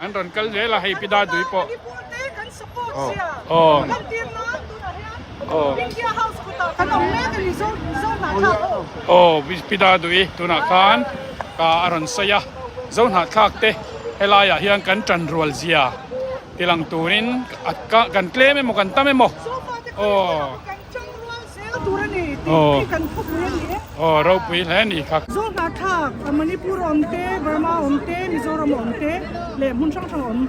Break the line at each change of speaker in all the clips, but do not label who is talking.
An rawn kal zel a hei pi Dadui pawh. Aw. Aw pi Dadui tunah khan ka a rawn sawi a Zohnahthlak te helaiah hian kan tan rual zia tilang turin kan tlem emaw kan tam emaw aw. Aw aw ropui hle a ni kha.
Zohnahthlak Manipur awm te, Burma awm te, Mizoram awm te leh hmun hrang hrang awm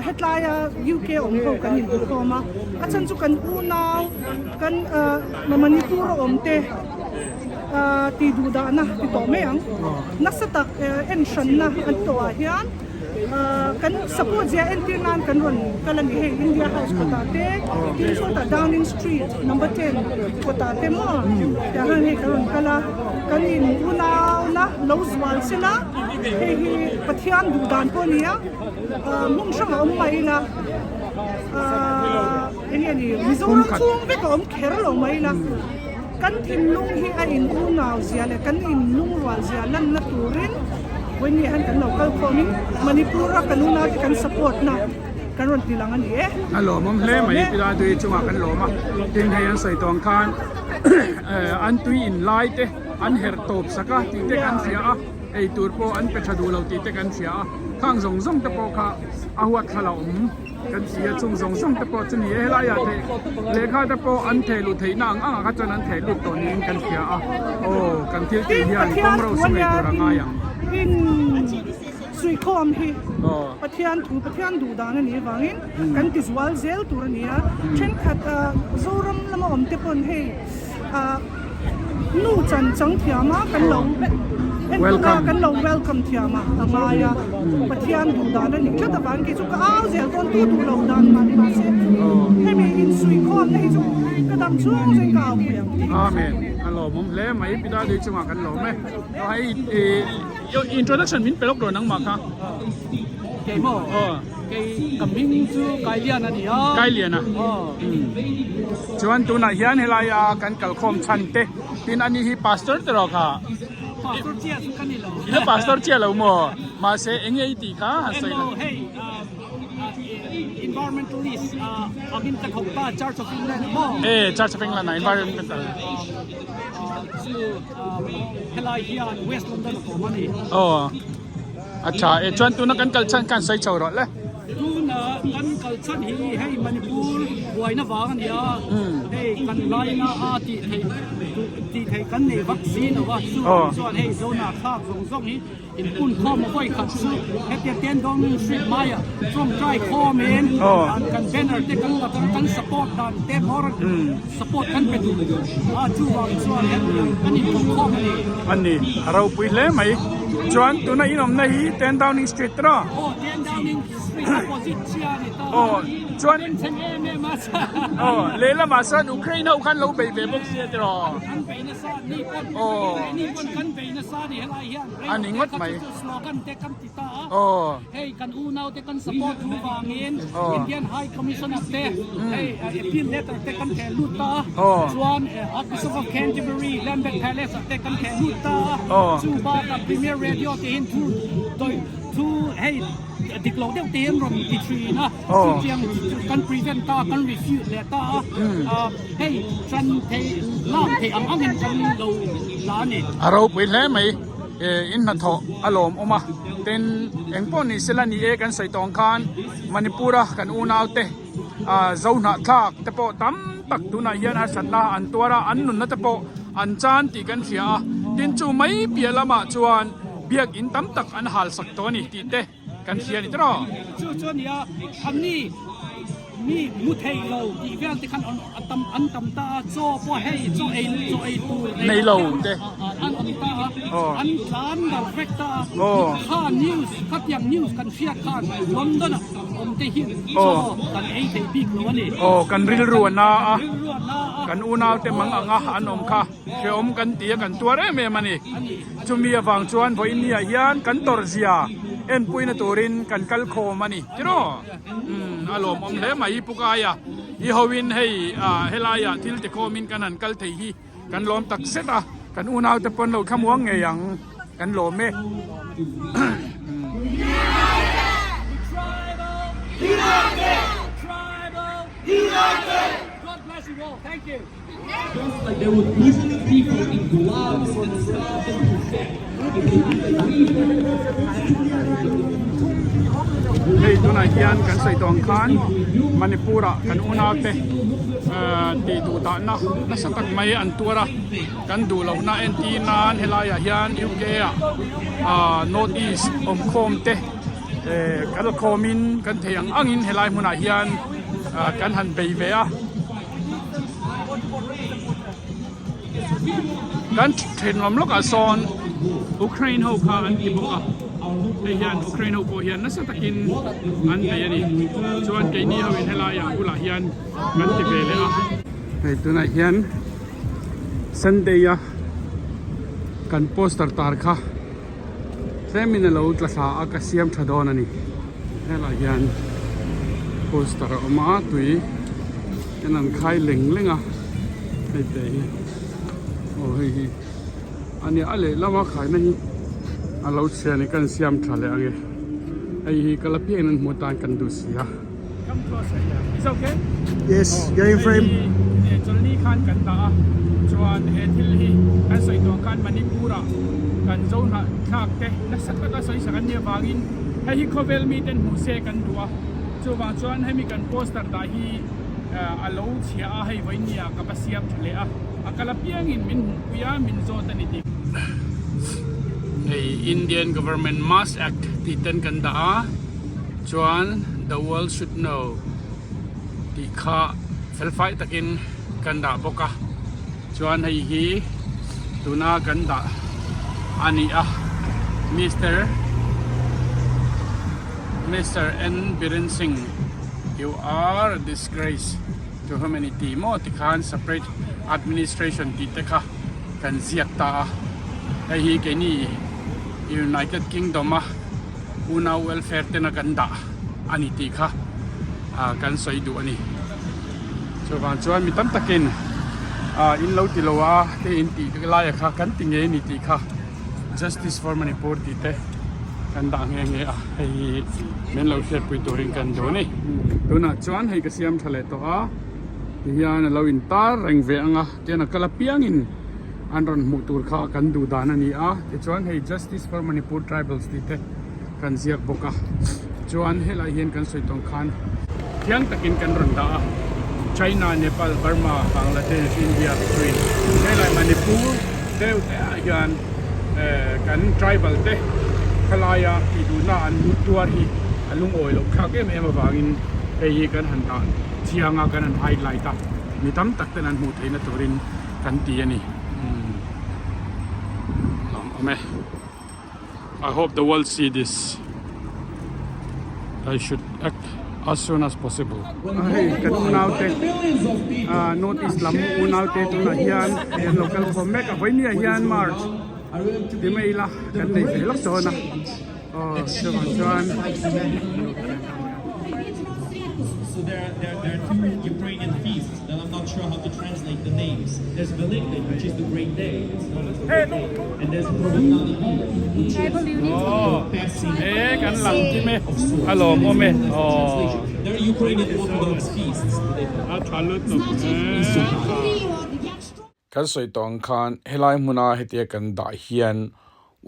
hetlaia UK awm ho kan inhmukhawm a, a chhan chu kan unau kan Manipur a awm te tih duh dahna ti tawh mai ang nasa tak en hranna an tawhah hian. Kan support zia entir nan kan rawn kal a ni hei India House kawtah te tin sawtah Downing Street number 10 kawtah te maw tiah hian hei kan rawn kal a kan in unauna lo zual sela hei hi Pathian duh dan pawh a ni a hmun hrang a awm mai ila eng nge ni Mizoram chhung vek a awm kher lo mai ila. Kan thinlung hi a in unau zia leh kan in lungrual zia lanna turin vawiin hian kan lo kal khawmin Manipur a kan unaute kan support na kan rawn ti lang a ni e.
A lawmawm hle mai Pi Laltui chungah kan lawm a, tin hei an sawi tawng khan an tui in lai te an herh tawp sak a tih te kan hria a, ei tur pawh an pe tha duh lo tih te kan hria a, khang zawng zawng te pawh kha a huatthlala awm. Kan si a chung zawng zawng te pawh chu ni e helai ah thei lehkha te pawh an theh luh theihna ang ang ah kha chuan an theh lut tawh niin kan hria a aw kan thil tih hian kawng ro su ngei tur a ngai ang.
In suikhawm hi Pathian thu Pathian duh dan a nih avangin kan ti zual zel tur a ni a thenkhat Zoram lama awm te pawn hei ah Nu chan chang thiam a kan lo enkawl a kan lo welcome thiam a a ngai a Pathian duh dan a ni tlat avang kei chu ka au zel dawn tu duh lo dan mah ni mahse hemi insuihkhawm na hi chu ka dam chhung zawng ka au pui ang.
Amen a lawmawm hle mai Pi Dadui chungah kan lawm e hei introduction min pe lawk rawh nangmah kha.
Keimaw? Kei ka hming chu Kailian a ni a.
Kailian a. Chuan tunah hian helaia kan kalkhawm chhan te tin ani hi pastor te rawh kha.
Pastor chiah chu ka ni lo.
Ila pastor chiah lo maw? Mahse eng nge i tih kha han sawi la.
Hei environmentalist angin ka thawk ta Church of England a maw?
E Church of England a environmental.
Chu helai hian West London a awm a ni.
Aw. A tha e, chuan tuna kan kal chhan khan sawi chho rawh le.
Tuna kan kal chhan hi hei Manipur buaina vang a ni a, hei kan laina a tih theih tih theih kan nei vak si lo a, chu chuan hei Zona thlak zawng zawng hi inpun khawm a vawi khat chu hetia Tendong Street maia tawngtai khawmin kan banner te kan la kan support dan te moral support kan pe duh a chuvang chuan hetiang kan inthawk khawm a ni.
A ni, a ropui hle mai. Chuan tuna in awmna hi Ten Downing Street tawh?
Aw, Ten Downing Street opposite chiah a ni ta.
Aw, chuan.
A bengchheng em em a.
Aw, lehlamah chuan Ukraine ho khan lo bei ve bawk sia tiraw?
An bei nasa, ni pawn, ni pawn kan bei nasa a ni helai hian.
A ni ngawt mai.
Slogan te kan ti ta a.
Aw.
Hei kan unau te kan support thu vangin Indian High Commissioner te hei appeal letter te kan theh lut ta a, chuan Archbishop of Canterbury Lambeth Palace ah te kan theh lut ta a, chu bakah Premier Radio te hian thu thu hei dik lo deuh te hian rawn ti thin a, chutiang kan prevent ta kan refute leh ta a, hei tran thei lak theih ang angin kan lo la a ni.
A ropui hle mai. In hnathawh a lawm awm a tin eng pawh ni sela ni e kan sawi tawng khan Manipur a kan unau te ah zo hnahthlak te pawh tam tak tunah hian harsatna an tuar a an nunna te pawh an chan tih kan hria a tin chu mai piah lamah chuan biakin tam tak an hal sak tawh a ni tih te. Kan hria ni tawh.
Chu chu a nia, anni mi mu thei lo tih vel te khan an tam an tam ta a, chaw pawh hei chaw ei chaw ei tur
nei lo te
an awm ta a, an tlan dar vek ta a, kha news khatiang news kan hriat khan London ah awm te hian chaw kan ei thei bik lo a ni.
Aw kan rilru a na a, kan unau te mang anga an awm kha. Hrehawm kan ti a, kan tuar em em a ni. Chumi avang chuan vawiinniah hian kan tawrhzia enpuina turin kan kal khawm a ni tiraw? Umm a lawmawm hle mai Pu Kaia. I hoin hei helaiah thil ti khawmin kan han kal thei hi kan lawm tak zet a, kan unaute pawn lo thlamuang ngei ang kan lawm e.
Thank you.
Just like they would put people in gulags and starve them to death if they didn't agree
Hei tunah hian kan sawi tawh ang khan Manipur ah kan unau te tih duh dahna nasa tak mai an tuar a, kan duh lohna entir nan helai ah hian UK ah North East awmkhawm te kal khawm in kan thei ang ang in helai hmunah hian kan han bei ve a. Kan thenawm lawkah sawn Ukraine ho kha an ti bawk a, hei hian Ukraine ho pawh hian nasa takin an bei a ni. Chuan keini ho in helaiah bulah hian kan ti ve leh a. Hei tunah hian Sunday a kan poster tar kha tlemin a lo tla thla a ka siam tha dawn a ni. Helaiah hian poster a awm a tui. En an khai leng leng a hei te hi aw hei hi a nia a lehlama khaina hi a lo chhia a ni kan siam tha leh ang e hei hi ka la piangin an hmuh atan kan duh si a.
Come closer here. Is okay?
Yes, you're in frame.
Hei hi chawlhni khan kan dah a, chuan he thil hi kan sawi tawh ang khan Manipur-ah kan zo hnah thlak te nasa taka sawi sak an nih avangin hei hi khawvel miten hmuh se kan duh a. Chuvang chuan hemi kan poster dah hi a lo chhia a, hei vawinia ka va siam tha leh a, a kal apiangin min hmuhpui a, min zawt a ni tih. Hei Indian Government Must Act tih ten kan dah a, chuan The World Should Know tih kha felfai takin kan dah bawk a, chuan hei hi tuna kan dah a ni a, Mister. Mister N Biren Singh, you are a disgrace to humanity maw tikhan separate administration tih te kha kan ziak ta a, hei hi keini United Kingdom a unau welfare tena kan dah a ni tih kha kan sawi duh a ni. Chuvang chuan mi tam takin in lo ti lo a te in tih laia kha kan ti ngei a ni tih kha. Justice for Manipur tih te kan dah nghe nghe a, hei hi min lo hriatpui turin kan duh a ni. Tunah chuan hei ka siam tha leh tawh a, tihian a lo intar reng ve ang a, tihian a kal apiangin an rawn hmuh tur kha kan duh dan a ni a, tichuan hei Justice for Manipur Tribals tih te kan ziak bawk a, chuan helai hian kan sawi tawng khan thiang takin kan rawn dah a, China, Nepal, Burma, Bangladesh, India, Ukraine helai Manipur deuh te ah hian eh kan tribal te khalaia tih duhna an lut tuar hi a lungawi loh thlak em em avangin hei hi kan han dah chiang a, kan han highlight a, mi tam tak ten an hmuh theihna turin kan ti a ni. Umm lawmawm e. I hope the world see this I should act as soon as possible. Hei kan unau te North East lam unau te tunah hian hei an lo kal khawm mek a vawinia hian March ti mai ila kan nei ve lawk dawn a aw chuvang chuan.
So there, there, there are two Ukrainian feasts that I'm not sure how to translate the names. There's Velikday, which is the great day. It's known as the great day. And there's Provetani which is the passing
E kan lang kim e
of swords.
a lawm awm e
That's the
aw
translation. There are Ukrainian Orthodox feasts that they have.
a tha lutuk e.
Kan sawi tawh ang khan helai hmuna hetia kan dah hian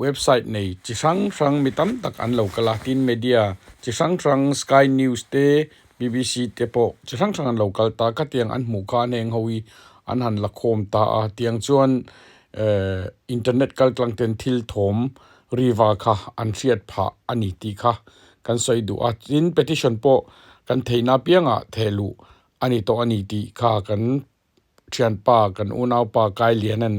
website nei chi hrang hrang mi tam tak an lo kal a, tin media chi hrang hrang Sky News te BBC te pawh chi hrang hrang an lo kal ta, khatiang an hmuh khan heng ho hi an han la khawm ta a, tiang chuan eh internet kal tlang ten thil thawm riva kha an hriat phah a ni tih kha kan sawi duh a, tin petition pawh kan theihna apiangah thehluh a ni tawh a ni tih kha kan Thianpa, kan unaupa Kailiana'n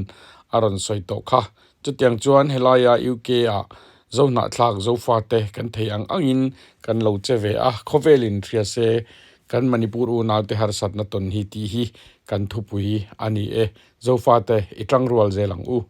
a rawn sawi tawh kha. Chutiang chuan helaia UK ah Zohnahthlak Zofate kan thei ang angin kan lo che ve a, khawvelin hria se kan Manipur unaute harsatna tawn hi tih hi kan thupui a ni e. Zofate i tangrual zel ang u.